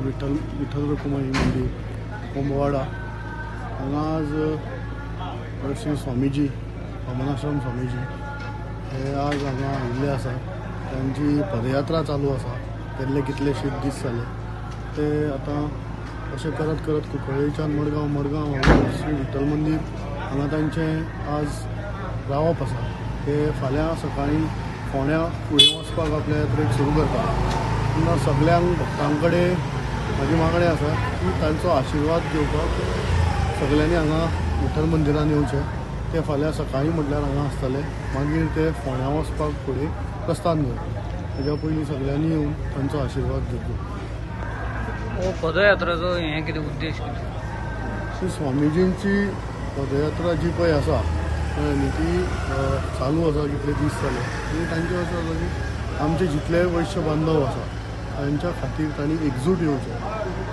विठ्ठल विठ्ठल रखुमाई मंदिर कोंबवाडा हांगा आज श्री स्वामीजी वामनाश्रम स्वामीजी हे आज हांगा आयिल्ले आसा. तांची पदयात्रा चालू आसा. केल्ले कितलेशे दीस जाले ते आतां अशें करत करत कुंकळ्ळेच्यान मडगांव मडगांव हांगा श्री विठ्ठल मंदीर हांगा तांचें आज रावप आसा. ते फाल्यां सकाळीं फोंड्या फुडें वचपाक आपल्या यात्रेक सुरू करता. तेन्ना सगल्यांक भक्तां कडेन म्हाजी मागणें आसा की तांचो आशिर्वाद घेवपाक सगल्यांनी हांगा विठ्ठल मंदिरान येवचें. ते फाल्यां सकाळीं म्हटल्यार हांगा आसतले. मागीर ते फोंड्या वचपाक फुडें प्रस्थान करतले. तेज्या पयलीं सगल्यांनी येवन तांचो आशिर्वाद घेवचो. हो पदयात्रेचो हें कितें उद्देश कितें? श्री स्वामीजींची पदयात्रा जी पळय आसा न्ही ती चालू आसा कितले दीस जाले. आनी तांचें अशें आसा की आमचे जितले वैश्य बांधव आसा तांच्या खातीर तांणी एकजूट येवचें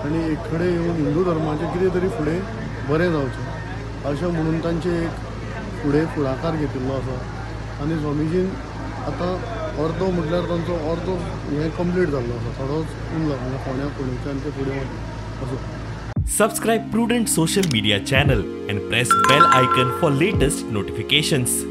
आनी एक कडेन येवन हिंदू धर्माचें कितें तरी फुडें बरें जावचें अशें म्हणून तांचें एक फुडें फुडाकार घेतिल्लो आसा. आनी स्वामीजीन आतां अर्दो म्हटल्यार तांचो अर्दो हें कंप्लीट जाल्लो आसा. थोडोच उरला म्हणजे फोंड्या फुडेंच्यान ते फुडें वता असो. Subscribe Prudent Social Media channel and press bell icon for latest notifications.